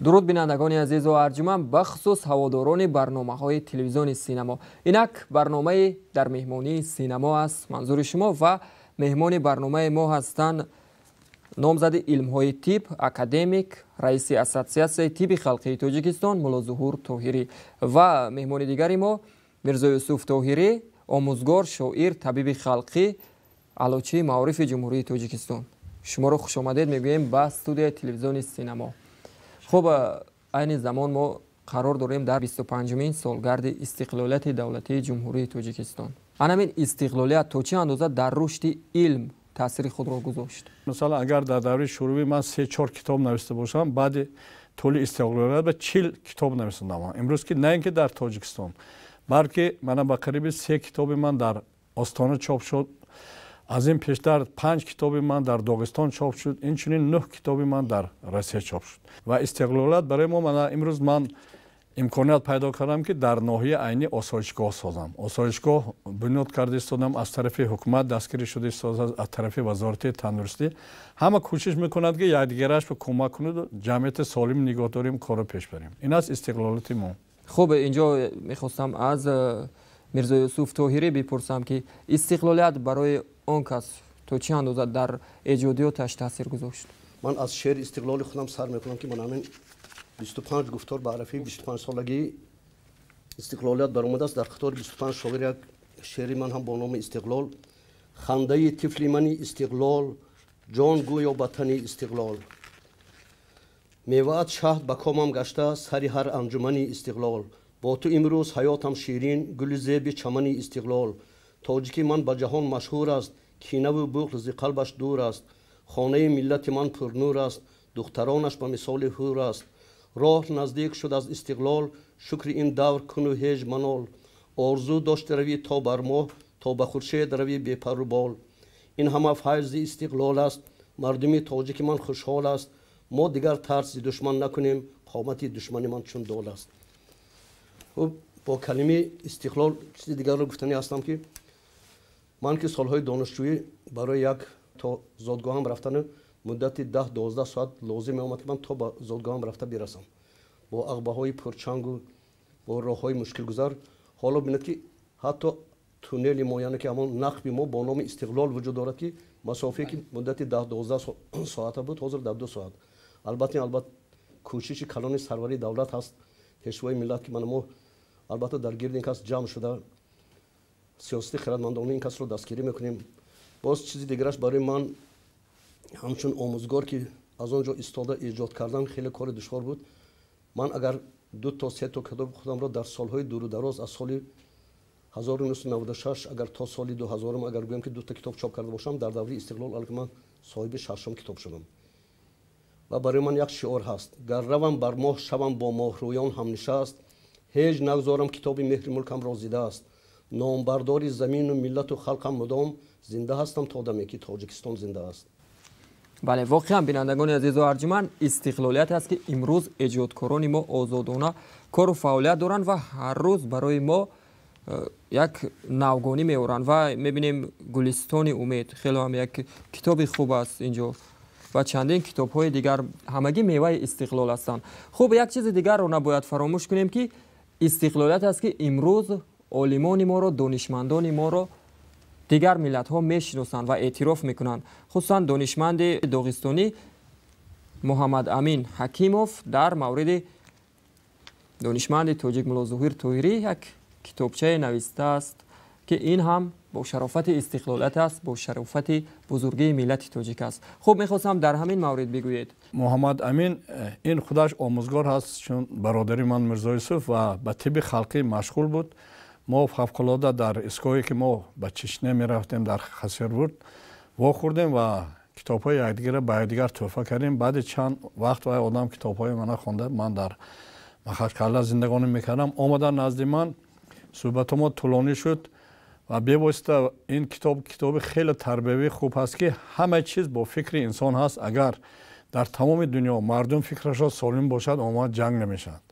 Дуруд, бинандагони азизу арҷуманд, бахусус ҳаводорони барномаҳои телевизиони Синамо. Инак барномаи «Дар меҳмонии Синамо» аст манзури шумо ва меҳмони барномаи мо ҳастанд номзади илмҳои тиб, академик, раиси Ассотсиатсияи тибби халқии Тоҷикистон Муллозуҳур Тоҳирӣ ва меҳмони дигари мо Мирзоюсуф Тоҳирӣ, омӯзгор, шоир, табиби халқӣ, аълочии маорифи Ҷумҳурии Тоҷикистон. Шуморо хушомадед мегӯем ба студияи телевизиони Синамо. Хуб, айни замон мо қарор дорем дар 25-умин солгарди истиқлолияти давлатии Ҷумҳурии Тоҷикистон. Анамин истиқлолият то чӣ андоза дар рушди илм таъсири худро гузошт? Масалан, агар дар давраи шӯравӣ ман 3-4 китоб нависта бошам, баъди тӯли истиқлолият ба 40 китоб нависондам. Имрӯз ки на ин ки дар Тоҷикистон, балки мана ба қариби се китоби ман дар Остона чоп шуд, аз ин пештар панҷ китоби ман дар Доғистон чоп шуд, инчунин нӯҳ китоби ман дар Россия чоп шуд. Ва истиқлолият барои мо, мана имрӯз ман имконият пайдо кардам, ки дар ноҳияи Айнӣ осоишгоҳ созам. Осоишгоҳ бунёд карда истодам, аз тарафи ҳукумат дастгирӣ шуда истодааст, аз тарафи Вазорати тандурустӣ. Ҳама кӯшиш мекунад, ки якдигараш ба кӯмак кунад, ҷамъияти солим нигоҳ дорем, корро пеш барем. Ин аст истиқлолияти мо. Хуб, инҷо мехостам аз Мирзоюсуф Тоҳирӣ бипурсам, ки истиқлолият барои он кас то чӣ андоза дар эҷодиёташ таъсир гузошт? Ман аз шеъри истиқлоли худам сар мекунам, ки ман ҳамин 25 гуфтор ба арафаи 25 солагии истиқлолият баромадааст. Дар қатори 25 шоир як шеъри ман ҳам бо номи «Истиқлол». Хандаи тифли мани истиқлол, ҷон гӯё ба тани истиқлол, меваат шаҳд ба комам гашта сари ҳар анҷумани истиқлол. Бо ту имрӯз ҳаётам ширин, гули зеби чамани истиқлол. Тоҷики ман ба ҷаҳон машҳур аст, кинаву бухл зи қалбаш дур аст. Хонаи миллати ман пурнур аст, духтаронаш ба мисоли ҳур аст. Роҳ наздик шуд аз истиқлол, шукри ин давр куну ҳеҷ манол. Орзу дошти равӣ то бар моҳ, то ба хуршед равӣ бепарру бол. Ин ҳама файзи истиқлол аст, мардуми тоҷики ман хушҳол аст. Мо дигар тарс зи душман накунем, қомати душмани ман чун дол аст. Хуб, бо калимаи истиқлол чизи дигарро гуфтанӣ ҳастам, ки ман ки солҳои донишҷӯӣ барои як то зодгоҳам рафтану муддати 10-12 соат лозим меомад, ки ман то ба зодгоҳам рафта бирасам, бо ағбаҳои пурчангу бо роҳҳои мушкилгузар. Ҳоло бинед, ки ҳатто туннели мо, яъне ки ҳамон нақби мо бо номи Истиқлол вуҷуд дорад, ки масофае ки муддати 10-12 соата буд, ҳозир дар 2 соат. Албатта, албатта, кӯшиши калони сарвари давлат ҳаст, Пешвои миллат, ки мана мо албатта дар гирди ин кас ҷамъ шуда, сиёсати хирадмандонаи ин касро дастгирӣ мекунем. Боз чизи дигараш, барои ман ҳамчун омӯзгор, ки аз он ҷо истода эҷод кардан хеле кори душвор буд. Ман агар ду то се то китоби худамро дар солҳои дуру дароз, аз соли 1996 агар то соли 2000 агар гӯям, ки дута китоб чоп карда бошам, дар давраи истиқлол аллакай ман соҳиби шашум китоб шудам. Ва барои ман як шиор ҳаст: гар равам бар моҳ, шавам бо моҳрӯён ҳамнишаст, ҳеҷ нагзорам китоби меҳри мулкамро зидаст. Номбардори замину миллату халқам мудом, зинда ҳастам то даме ки Тоҷикистон зинда аст. Бале, воқеан, бинандагони азизу арҷуманд, истиқлолият аст, ки имрӯз эҷодкорони мо озодона кору фаъолият доранд ва ҳар рӯз барои мо як навгонӣ меоранд. Ва мебинем, «Гулистони умед» хеле ҳам як китоби хуб аст инҷо ва чандин китобҳои дигар, ҳамагӣ меваи истиқлол ҳастанд. Хуб, як чизи дигарро набояд фаромӯш кунем, ки истиқлолият аст, ки имрӯз олимони моро, донишмандони моро дигар миллатҳо мешиносанд ва эътироф мекунанд. Хусусан донишманди доғистонӣ Муҳаммад Амин Ҳакимов дар мавриди донишманди тоҷик Муллозуҳир Тоҳирӣ як китобчае навистааст, ки ин ҳам бо шарофати истиқлолият аст, бо шарофати бузургии миллати тоҷик аст. Хуб, мехостам дар ҳамин маврид бигӯед. Муҳаммад Амин ин худаш омӯзгор ҳаст, чун бародари ман Мирзо Юсуф, ва ба тибби халқӣ машғул буд. Мо фавқулода дар истгоҳе, ки мо ба Чечня мерафтем, дар Хасавюрт вохӯрдем ва китобҳои якдигарро ба якдигар тӯҳфа кардем. Баъди чанд вақт вай одам китобҳои мана хонда, ман дар Махачкала зиндагонӣ мекардам, омадан назди ман, суҳбато мо тӯлонӣ шуд ва бевосита ин китоб китоби хеле тарбиявии хуб ҳаст, ки ҳама чиз бо фикри инсон ҳаст. Агар дар тамоми дунё мардум фикрашон солим бошад, омад ҷанг намешавад.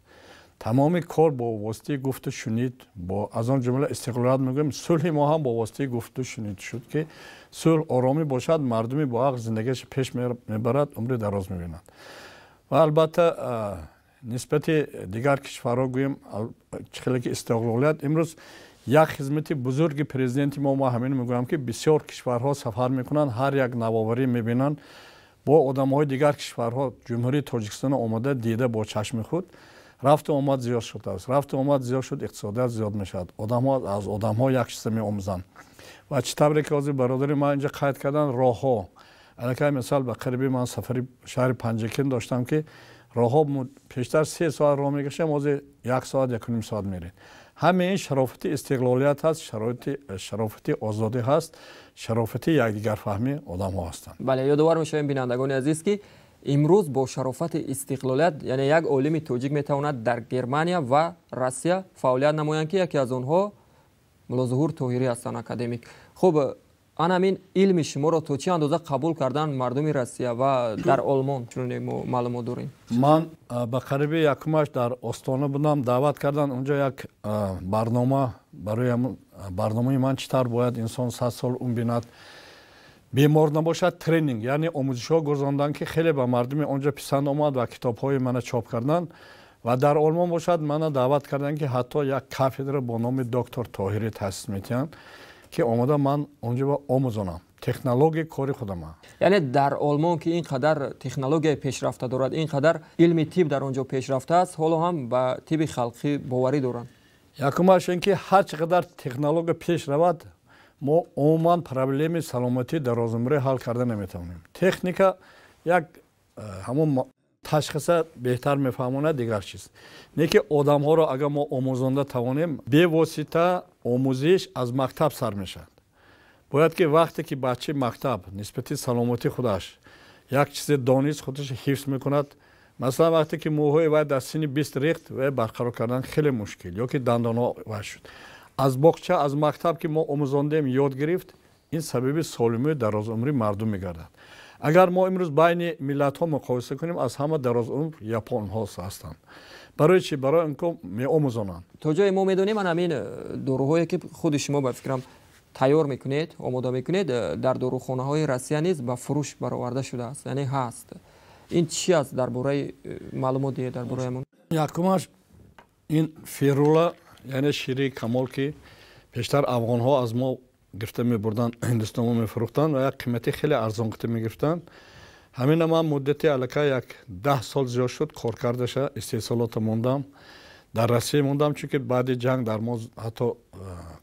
Тамоми кор бо воситаи гуфту шунид, бо аз он ҷумла истиқлолият мегӯем, сулҳи мо ҳам бо воситаи гуфту шунид шуд, ки сулҳ, оромӣ бошад, мардуми бо ақл зиндагиаш пеш мебарад, умри дароз мебинад. Ва албатта Нисбати дигар кишварҳо гӯем, чӣ хеле ки истиқлолият имрӯз як хизмати бузурги президенти мо, ма ҳамин мегӯям, ки бисёр кишварҳо сафар мекунанд, ҳар як навоварӣ мебинанд, бо одамҳои дигар кишварҳо Ҷумҳурии Тоҷикистон омада дида бо чашми худ. Рафту омад зиёд шудааст, рафту омад зиёд шуд, иқтисодият зиёд мешавад, одамҳо аз одамҳо як чиза меомӯзанд. Ва чӣ тавре ки ҳозир бародари ман инҷа қайд карданд, роҳҳо аллакай, мисал, ба қариби ман сафари шаҳри Панҷакент доштам, ки роҳҳо пештар 3 соат роҳ мекашем, ҳозир як соат, 1,5 соат меред. Ҳамаи ин шарофати истиқлолият ҳаст, шароити шарофати озодӣ ҳаст, шарофати якдигарфаҳмии одамҳо ҳастанд. Бале, ёдовар мешавем, бинандагони азиз, ки имрӯз бо шарофати истиқлолият, яъне як олими тоҷик метавонад дар Германия ва Россия фаъолият намоянд, ки яке аз онҳо Муллозуҳур Тоҳирӣ ҳастанд, академик. Хуб, ана ҳамин илми шуморо то чӣ андоза қабул карданд мардуми Россия ва дар Олмон, чуноне мо маълумот дорем? Ман ба қариби якумаш дар Остона будам, даъват карданд унҷо як барнома. Барои барномаи ман, чӣ тавр бояд инсон 100 сол умр бинад, бемор набошад, тренинг, яъне омӯзишҳо гузаронданд, ки хеле ба мардуми онҷо писанд омад ва китобҳои мана чоп карданд. Ва дар Олмон бошад, мана даъват карданд, ки ҳатто як кафедра бо номи доктор Тоҳирӣ таъсис метиҳанд, ки омода ман онҷо омӯзонам технологияи кори худама. Яъне дар Олмон, ки ин қадар технологияи пешрафта дорад, ин қадар илми тиб дар он ҷо пешрафта аст, ҳоло ҳам ба тиби халқӣ боварӣ доранд? Якумаш ин ки ҳар чӣ қадар технология пеш равад, мо умуман проблеми саломатии дарозумрӣ ҳал карда наметавонем. Техника як ҳамон ташхиса беҳтар мефаҳмонад, дигар чиз не, ки одамҳоро агар мо омӯзонда тавонем, бевосита омӯзиш аз мактаб сар мешавад. Бояд ки вақте ки бачаи мактаб нисбати саломатии худаш як чизе донист, худаш ҳифз мекунад. Масалан, вақте ки мӯҳои вай дар синни 20 рехт, вай барқарор кардан хеле мушкил, ё ки дандонҳо вай шуд, аз боғча, аз мактаб ки мо омӯзондем, ёд гирифт, ин сабаби солимию дарозумрии мардум мегардад. Агар мо имрӯз байни миллатҳо муқоиса кунем, аз ҳама дарозумр японҳо ҳастанд. Барои чӣ? Барои он ки меомӯзонанд. То ҷое мо медонем, ан ҳамин доруҳое ки худи шумо, ба фикрам, тайёр мекунед, омода мекунед, дар дорухонаҳои Россия низ ба фурӯш бароварда шудааст, яъне ҳаст. Ин чӣ аст? Дар бораи маълумот диҳед, дар бораи ҳамон. Якумаш ин ферула, яъне шири камол, ки пештар афғонҳо аз мо гирифта мебурданд, Ҳиндустоно мефурӯхтанд ва як қимати хеле арзон қити мегирифтанд. Ҳамина ман муддати аллакай як 10 сол зиёд шуд, кор кардаша, истеҳсолота мондам, дар Россия мондам, чунки баъди ҷанг дар мо ҳатто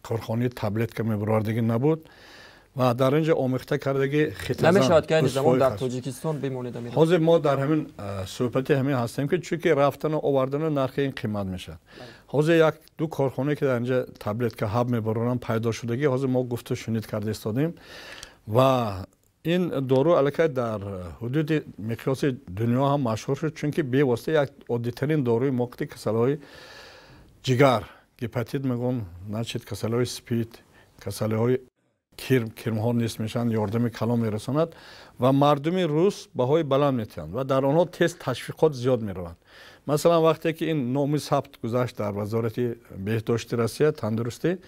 корхонаи таблетка мебаровардагӣ набуд ва дар ин ҷо омехта кардагӣ. Намешавад ки айни замон дар Тоҷикистон бимонед? Ҳозир мо дар ҳамин суҳбати ҳамин ҳастем, ки чунки рафтану овардану нархи ин қимат мешавад. Ҳозир як ду корхонае, ки дар инҷа таблетка ҳаб мебароранд, пайдо шудагӣ. Ҳозир мо гуфту шунид карда истодем ва ин дору аллакай дар ҳудуди миқёси дунё ҳам машҳур шуд, чунки бевосита як оддитарин доруи мо ки касалиҳои ҷигар, гепатит мегӯн, значит, касалиҳои СПИД, касалиҳои кирм, кирмҳо нест мешаванд, ёрдами калон мерасонад. Ва мардуми рус баҳои баланд метиҳанд ва дар онҳо тест ташвиқот зиёд мераванд. Масалан, вақте ки ин номи сабт гузашт дар Вазорати беҳдошти Россия, тандурустӣ,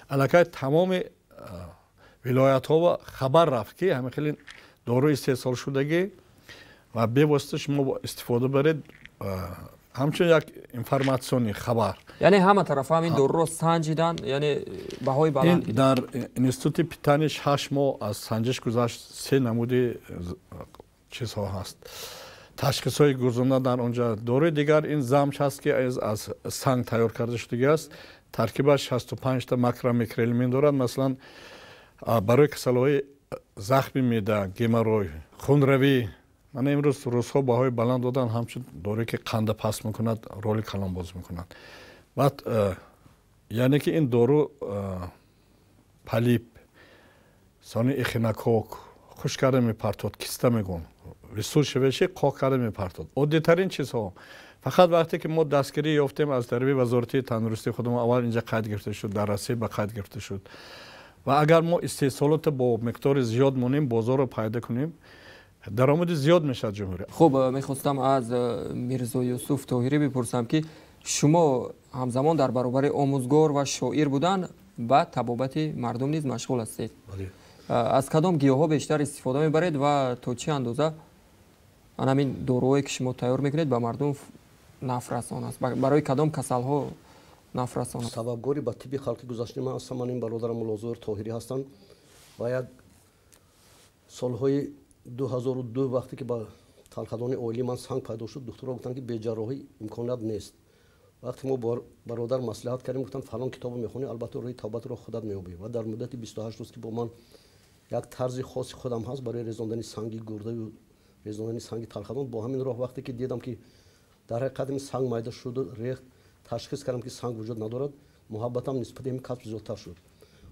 аллакай тамоми вилоятҳо хабар рафт, ки ҳамин хеле дору истеҳсолшудагӣ ва бевосита шумо истифода баред, ҳамчун як информатсионный хабар. Яъне ҳама тарафа ҳамин доруро санҷиданд, яъне баҳои баланд? Дар институти питания 6 моҳ аз санҷиш гузашт, се намуди чизҳо ҳаст, ташхисҳои гузаронда дар онҷа. Доруи дигар ин замш ҳаст, ки аз санг тайёр карда шудагӣ аст, таркибаш 65та макро, микроэлемент дорад. Масалан, барои касалиҳои захми меъда, геморрой, хунравӣ. Мана имрӯз рӯзҳо баҳои баланд додан, ҳамчун доруе ки қанда паст мекунад, роли калон бозӣ мекунад. Баъд яъне ки ин дору полип, сони эхинококк хушк карда мепартод, киста мегӯн, высушивающий, қоқ карда мепартод. Оддитарин чизҳо. Фақат вақте ки мо дастгирӣ ёфтем аз тарафи Вазорати тандурустии худамон, аввал инҷа қайд гирифта шуд, дар Россия ба қайд гирифта шуд. Ва агар мо истеҳсолото бо миқдори зиёд монем, бозорро пайдо кунем, даромади зиёд мешавад ҷумҳурӣ. Хуб, мехостам аз Мирзо Юсуф Тоҳирӣ бипурсам, ки шумо ҳамзамон дар баробари омӯзгор ва шоир будан ба табобати мардум низ машғул ҳастед. Аз кадом гиёҳҳо бештар истифода мебаред ва то чӣ андоза ан ҳамин доруҳое, ки шумо тайёр мекунед, ба мардум нафрасон аст? Барои кадом касалҳо нафрасон аст? Сабабгори ба тибби халқӣ гузаштани ман ҳастам, ман ин бародарам Муллозоир Тоҳирӣ ҳастанд ва як солҳои 2002 вақте ки ба талхадони оилии ман санг пайдо шуд, духтурҳо гуфтанд, ки беҷарроҳӣ имконият нест. Вақте мо бо бародар маслиҳат кардем, гуфтанд, фалон китобро мехонӣ, албатта рӯи тавбатро худат меёбӣ. Ва дар муддати 28 рӯз, ки бо ман як тарзи хоси худам ҳаст барои резондани санги гурдаю резондани санги талхадон, бо ҳамин роҳ вақте ки дидам, ки дар ҳақиқат ин санг майда шуду рехт, ташхис кардам, ки санг вуҷуд надорад, муҳаббатам нисбати ҳамин касб зиёдтар шуд.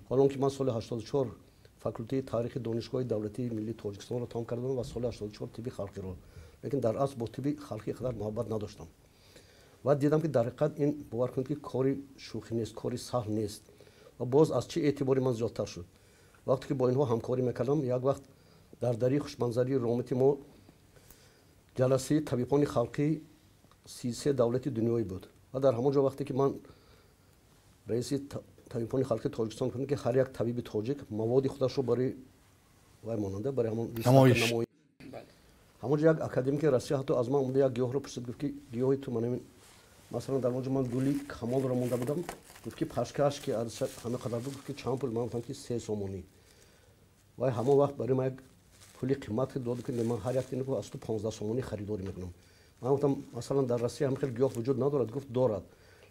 Ҳоло он ки ман соли 84 факултети таърихи Донишгоҳи давлатии миллии Тоҷикистонро тамом кардам ва соли 84 тибби халқиро, лекин дар асл бо тибби халқӣ қадар муҳаббат надоштам. Ва дидам, ки дар ҳақиқат ин, бовар кунед, ки кори шӯхӣ нест, кори саҳл нест. Ва боз аз чӣ эътибори ман зиёдтар шуд? Вақте ки бо инҳо ҳамкорӣ мекардам, як вақт дар дари хушманзарии Ромити мо ҷаласаи табибони халқӣ 33 давлати дунёӣ буд. Ва дар ҳамон ҷо вақте ки ман раиси табибони халқи Тоҷикистон кунем, ки ҳар як табиби тоҷик маводи худашро барои вай монанда, барои ҳамон намоиш. Ҳамон ҷо як академики Россия ҳатто аз ман омада як гиёҳро пурсид, гуфт, ки гиёҳи ту ман, масалан, дар он ҷо ман гули камолро монда будам, гуфт, ки пашкаш ки ҳама қадар буд, гуфт, ки чанд пул? Ман гуфтам, ки 3 сомонӣ. Вай ҳамон вақт барои ман як пули қимат дод, ки ман ҳар як тинро аз ту 15 сомонӣ харидорӣ мекунам. Ман гуфтам, масалан, дар Россия ҳам хел гиёҳ вуҷуд надорад. Гуфт, дорад,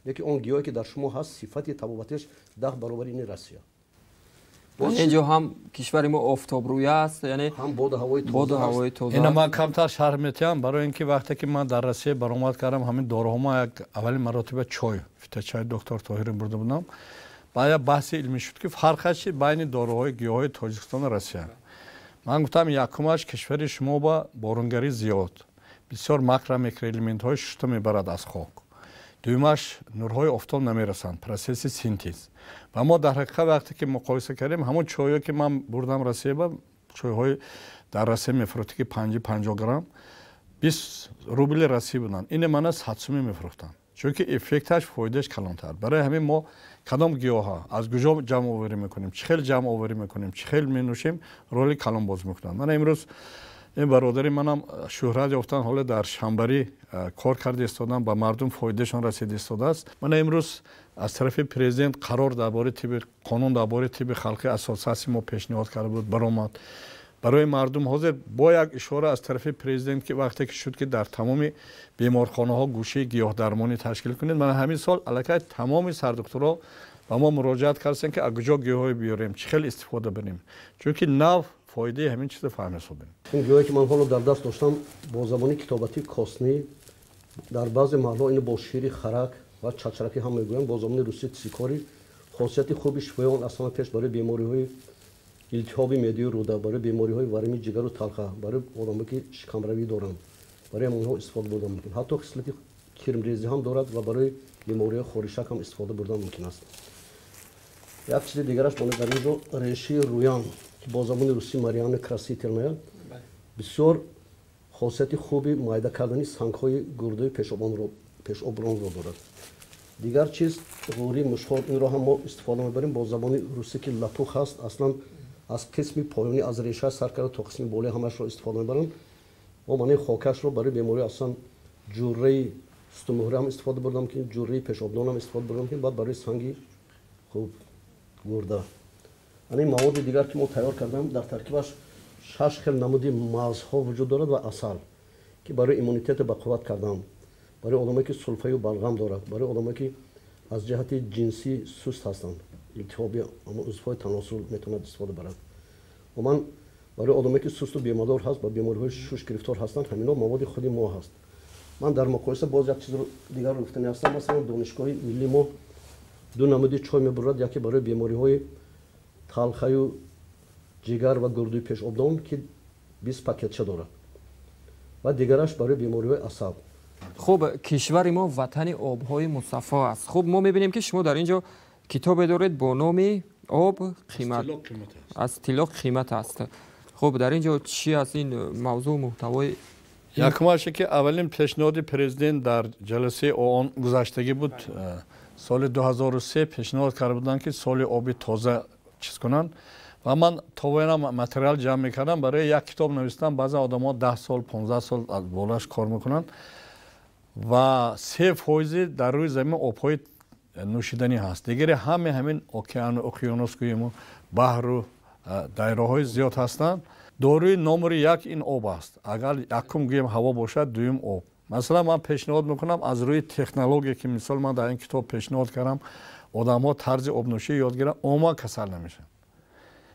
лекин он гиёҳе, ки дар шумо ҳаст, сифати табобатиш 10 баробари ини Россия. Инҷо ҳам кишвари мо офтобрӯя аст, яъне ҳам боду ҳавои боду ҳавои тоза. Ина ман камтар шарҳ метиҳам, барои ин ки вақте ки ман дар Россия баромад кардам, ҳамин доруҳо, ма як аввалин маротиба чой, фиточай доктор Тоҳиро бурда будам. Баъд як баҳси илмӣ шуд, ки фарқаш чи байни доруҳои гиёҳҳои Тоҷикистону Россия. Ман гуфтам, якумаш, кишвари шумо ба боронгарӣ зиёд, бисёр макро, микроэлементҳои шушта мебарад аз хок. Дуюмаш, нурҳои офтоб намерасанд, процесси синтез. Ва мо дар ҳақиқат вақте ки муқоиса кардем, ҳамон чойҳое, ки ман бурдам Россия, ба чойҳои дар Россия мефурӯхтӣ, ки 50 грамм 20 рубли Россия буданд, ине мана 100 сумӣ мефурӯхтанд, чунки эффекташ, фоидааш калонтар. Барои ҳамин мо кадом гиёҳа аз куҷо ҷамъоварӣ мекунем, чӣ хел ҷамъоварӣ мекунем, чӣ хел менӯшем, роли калон боз мекунанд. Мана имрӯз ин бародари манам шӯҳрат ёфтан, ҳоло дар Шамбарӣ кор карда истодан, ба мардум фоидашон расида истодааст. Мана имрӯз аз тарафи президент қарор дар бораи тибби, қонун дар бораи тибби халқи ассотсиатсияи мо пешниҳод карда буд, баромад барои мардум. Ҳозир бо як ишора аз тарафи президент, ки вақте ки шуд, ки дар тамоми беморхонаҳо гӯшаи гиёҳдармонӣ ташкил кунед. Мана ҳамин сол аллакай тамоми сардухтурҳо ба мо муроҷиат карданд, ки аз куҷо гиёҳҳое биёрем, чӣ хел истифода барем, чунки нав фоидаи ҳамин чизро фаҳмесобем. Ин гиёҳе, ки ман ҳоло дар даст доштам, бо забони китобатӣ косни, дар баъзе маҳалҳо ино бо шири харак ва чачракӣ ҳам мегӯянд, бо забони русӣ цикорий. Хосияти хуби шифои он аз ҳама пеш барои бемориҳои илтиҳоби меъдаю рӯда, барои бемориҳои варами ҷигару талха, барои одамое, ки шикамравӣ доранд, барои онҳо истифода бурдан мумкин. Ҳатто хислати кирмрезӣ ҳам дорад ва барои бемориҳои хоришак ҳам истифода бурдан мумкин аст. Як чизи дигараш, мо дар ин ҷо решаи рӯян, ки бо забони русӣ марьяна красительная, бисёр хосияти хуби майда кардани сангҳои гурдаи пешобронро дорад. Дигар чиз, ғӯрии мушхор, инро ҳам мо истифода мебарем, бо забони русӣ ки лопух ҳаст. Аслан аз қисми поёнӣ, аз реша сар карда то қисми болои, ҳамашро истифода мебаранд. Мо манаи хокашро барои бемории аслан ҷурраи сутунмуҳра ҳам истифода бурдам, ки ҷурраи пешобдон ҳам истифода бурдам, ки баъд барои санги хуб гурда. Ани маводи дигар, ки мо тайёр кардам, дар таркибаш шаш хел намуди мазҳо вуҷуд дорад ва асал, ки барои иммунитетро ба қувват кардан, барои одамое, ки сулфаю балғам дорад, барои одамое, ки аз ҷиҳати ҷинсӣ суст ҳастанд, илтиҳоби узвҳои таносул, метавонад истифода барад. Умуман, барои одамое, ки сусту бемадор ҳаст, ба бемориҳои шуш гирифтор ҳастанд, ҳамино маводи худи мо ҳаст. Ман дар муқоиса боз як чизро дигарро гуфтани ҳастам. Масалан, Донишгоҳи миллии мо ду намуди чой мебурад: яке барои бемориҳои талхаю ҷигар ва гурдуи пешобдон, ки 20 пакетча дорад, ва дигараш барои бемориҳои асаб. Хуб, кишвари мо ватани обҳои мусаффо аст. Хуб, мо мебинем, ки шумо дар ин ҷо китобе доред бо номи «Об қимат аз тилло қимат аст». Хуб, дар ин ҷо чӣ аст ин мавзӯъ, муҳтавои? Якумаше, ки аввалин пешниҳоди президент дар ҷаласаи ООН гузаштагӣ буд, соли 2003 пешниҳод карда буданд, ки соли оби тоза чиз кунанд. Ва ман то воянам материал ҷамъ мекардам барои як китоб навистам. Баъзе одамҳо 10 сол, 15 сол аз болоаш кор мекунанд. Ва 3% дар рӯи замин обҳои нӯшиданӣ ҳаст. Дигаре ҳаме ҳамин океану уқёнус гӯему баҳру дайроҳои зиёд ҳастанд. Доруи номери як ин об аст. Агар якум гӯем ҳаво бошад, дуюм об. Масалан, ман пешниҳод мекунам аз рӯи технология, ки мисол ман дар ин китоб пешниҳод кардам, одамҳо тарзи обнӯшӣ ёд гиранд, умуман касал намешаванд.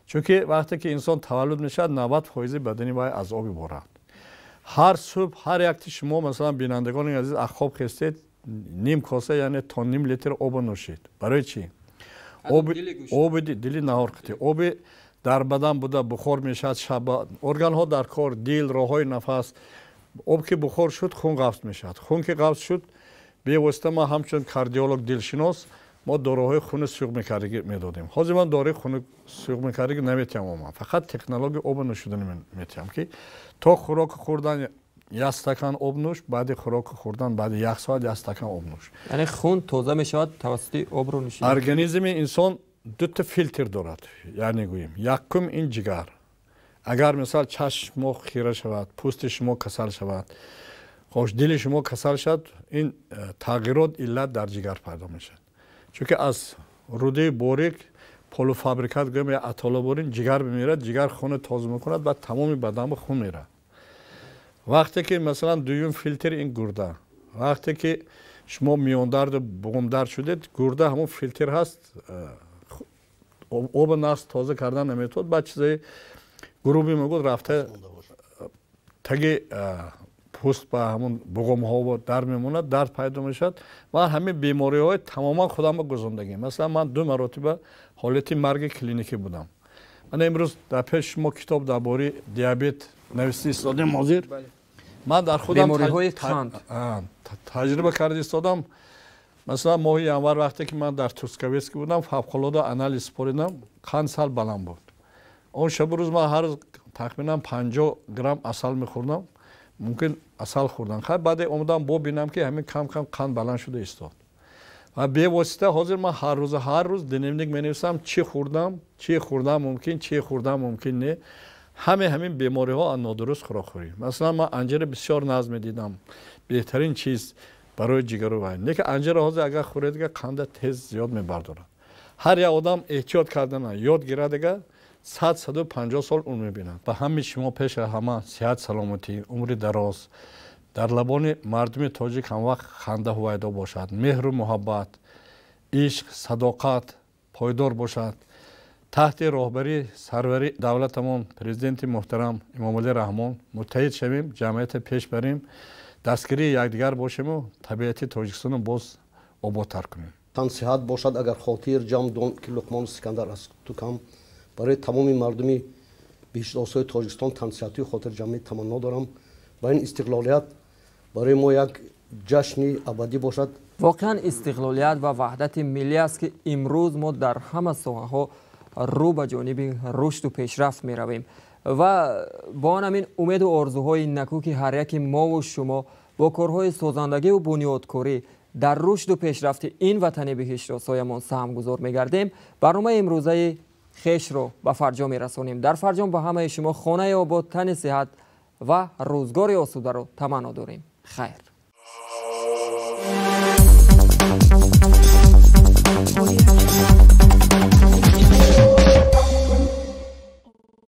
Чунки вақте ки инсон таваллуд мешавад, 90% бадани вай аз об иборат. Ҳар субҳ ҳар якти шумо, масалан, бинандагони азиз, аз хоб хестед, ним коса, яъне то ним литр обо нӯшед. Барои чӣ? Оби дили наҳор қитӣ. Оби дар бадан буда бухор мешавад шаба. Органҳо дар кор, дил, роҳҳои нафас. Об ки бухор шуд, хун ғафз мешавад. Хун ки ғафз шуд, бевосита ман ҳамчун кардиолог, дилшинос, мо доруҳои хуни сӯғ мекардагӣ медодем. Ҳозир ман доруи хуни сӯғ мекардагӣ наметиҳам умуман. Фақат технологияи оби нӯшиданӣ метиҳам, ки то хӯрок хӯрдан як стакан об нӯш, баъди хӯрок хӯрдан баъди як соат як стакан об нӯш. Яъне хун тоза мешавад тавассути обро нӯшидан. Организми инсон дута филтр дорад, яъне гӯем. Якум ин ҷигар. Агар мисал чашми шумо хира шавад, пӯсти шумо касал шавад, хош дили шумо касал шавад, ин тағйирот иллат дар ҷигар пайдо мешавад. Чунки аз рӯдаи борик полуфабрикат гӯем я атолоборин ҷигар мемирад, ҷигар хуни тоза мекунад, баъд тамоми баданро хун мерад. Вақте ки масалан дуюм филтр ин гурда. Вақте ки шумо миёндарду буғумдард шудед, гурда ҳамон филтр ҳаст, оби нағз тоза кардан наметавонад, баъд чизои грубӣ мегӯд рафта таги пӯст ба ҳамон буғумҳо дар мемонад, дард пайдо мешавад. Ман ҳамин бемориҳои тамоман худамро гузондагим. Масалан, ман 2 маротиба ҳолати марги клиникӣ будам. Ман имрӯз дар пеши шумо китоб дар бораи диабет нависта истодем ҳозир. Ман дар худам бемориҳои қанд таҷриба карда истодам. Масалан, моҳи январ вақте ки ман дар Тускавецки будам, фавқулода анализ супоридам, қанд сал баланд буд. Он шабу рӯз ман ҳар рӯз тахминан 50 грамм асал мехӯрдам. Мумкин асал хӯрдан. Хай баъде омадам бо бинам, ки ҳамин кам-кам қанд баланд шуда истод. Ва бевосита ҳозир ман ҳар рӯз дневник менависам, чӣ хӯрдам, чӣ хӯрдам мумкин, чӣ хӯрдам мумкин не. Ҳамин бемориҳо аз нодуруст хӯрокхӯрӣ. Масалан, ман анҷира бисёр нағз медидам. Беҳтарин чиз барои ҷигару вай. Лекин анҷира ҳозир агар хӯред, дига қанда тез зиёд мебардорад. Ҳар як одам эҳтиёт кардана ёд гирад, дига 100-150 сол умр мебинад. Ба ҳамаи шумо пеш аз ҳама сиҳат, саломатӣ, умри дароз, дар лабони мардуми тоҷик ҳамвақт ханда ҳувайдо бошад, меҳру муҳаббат, ишқ, садоқат пойдор бошад. Таҳти роҳбарии сарвари давлатамон президенти муҳтарам Эмомалӣ Раҳмон муттаҳид шавем, ҷамъиятро пеш барем, дастгирии якдигар бошему табиати Тоҷикистонро боз ободтар кунем. Тан сиҳат бошад, агар хотир ҷамъ дон, ки Луқмону Сикандар аз ту кам. Барои тамоми мардуми биҳиштосои Тоҷикистон тансиҳатию хотирҷамъӣ таманно дорам ва ин истиқлолият барои мо як ҷашни абадӣ бошад. Воқеан истиқлолият ва ваҳдати миллӣ аст, ки имрӯз мо дар ҳама соҳаҳо рӯ ба ҷониби рушду пешрафт меравем ва бо он ҳамин умеду орзуҳои накӯ, ки ҳар яки мову шумо бо корҳои созандагиву бунёдкорӣ дар рушду пешрафти ин ватани биҳиштосоямон саҳмгузор мегардем, барномаи имрӯзаи хешро ба фарҷом мерасонем. Дар фарҷом ба ҳамаи шумо хонаи обод, тани сиҳат ва рӯзгори осударо таманно дорем. Хайр.